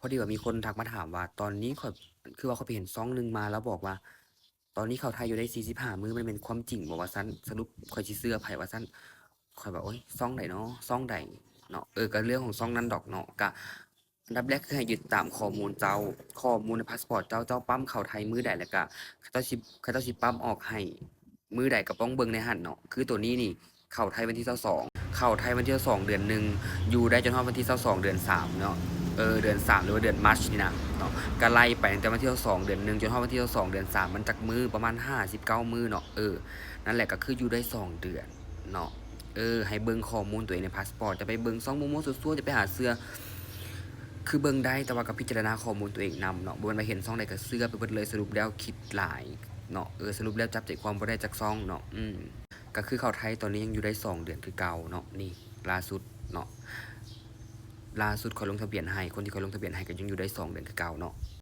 ພໍດີວ່າມີຄົນທັກມາຖາມວ່າ ຕອນນີ້ຂ້ອຍ ຄືວ່າຂ້ອຍໄປເຫັນຊ່ອງໜຶ່ງມາ ລາວບອກວ່າ ຕອນນີ້ເຂົ້າໄທຢູ່ໄດ້ສີ່ສິບຫ້າມື້ ມັນແມ່ນຄວາມຈິງບໍ່ວ່າຊັ້ນ? ສະຫຼຸບຂ້ອຍຊິເຊື່ອໃຜວ່າຊັ້ນ? ຂ້ອຍວ່າ ໂອ້ຍ ຊ່ອງໃດນໍ ຊ່ອງໃດເນາະ? ເອີ ກະເລື່ອງຂອງຊ່ອງນັ້ນດອກເນາະ. ກະອັນດັບແລກຄືໃຫ້ຍຶດຕາມຂໍ້ມູນເຈົ້າ ຂໍ້ມູນໃນພາສປອດເຈົ້າ ເຈົ້າປ້ຳເຂົ້າໄທມື້ໃດ ແລ້ວກະເຂົາເຈົ້າຊິ ເຂົາເຈົ້າຊິປ້ຳອອກໃຫ້ມື້ໃດ ກະຕ້ອງເບິ່ງໃນຫັ້ນເນາະ. ຄືໂຕນີ້ນີ້ ເຂົ້າໄທວັນທີຊາວສອງ ເຂົ້າໄທວັນທີຊາວສອງເດືອນໜຶ່ງ ຢູ່ໄດ້ຈົນຮອດວັນທີຊາວສອງເດືອນສາມເນາະ. ເອີ ເດືອນສາມ ຫຼືວ່າເດືອນມາດນີ້ນະເນາະ. ກະໄລ່ໄປຕັ້ງແຕ່ວັນທີຊາວສອງເດືອນໜຶ່ງ ຈົນຮອດວັນທີຊາວສອງເດືອນສາມ ມັນຈັກມື້? ປະມານຫ້າສິບເກົ້າມື້ເນາະ. ເອີ ນັ້ນແຫຼະ ກະຄືຢູ່ໄດ້ສອງເດືອນເນາະ. ເອີ ໃຫ້ເບິ່ງຂໍ້ມູນຕົວເອງໃນພາສປອດ ຢ່າໄປເບິ່ງຊ່ອງມົວໆ ຊົ່ວໆ ຢ່າໄປຫາເຊື່ອ. ຄືເບິ່ງໄດ້ ແຕ່ວ່າກະພິຈາລະນາຂໍ້ມູນຕົວເອງນຳເນາະ. ບໍ່ແມ່ນວ່າເຫັນຊ່ອງໃດກະເຊື່ອໄປເບິດເລີຍ ສະຫຼຸບແລ້ວຄິດຫຼາຍເນາະ. ເອີ ສະຫຼຸບແລ້ວຈັບໃຈຄວາມບໍ່ໄດ້ຈັກຊ່ອງເນາະ. ອືມ ກະຄືເຂົ້າໄທຕອນນີ້ຍັງຢູ່ໄດ້ສອງເດືອນຄືເກົ່າເນາະ. ນີ້ລ່າສຸດເນາະ ລ່າສຸດຂ້ອຍລົງທະບຽນໃຫ້ ຄົນທີ່ຂ້ອຍລົງທະບຽນໃຫ້ກະຍັງຢູ່ໄດ້ສອງເດືອນຄືເກົ່າເນາະ.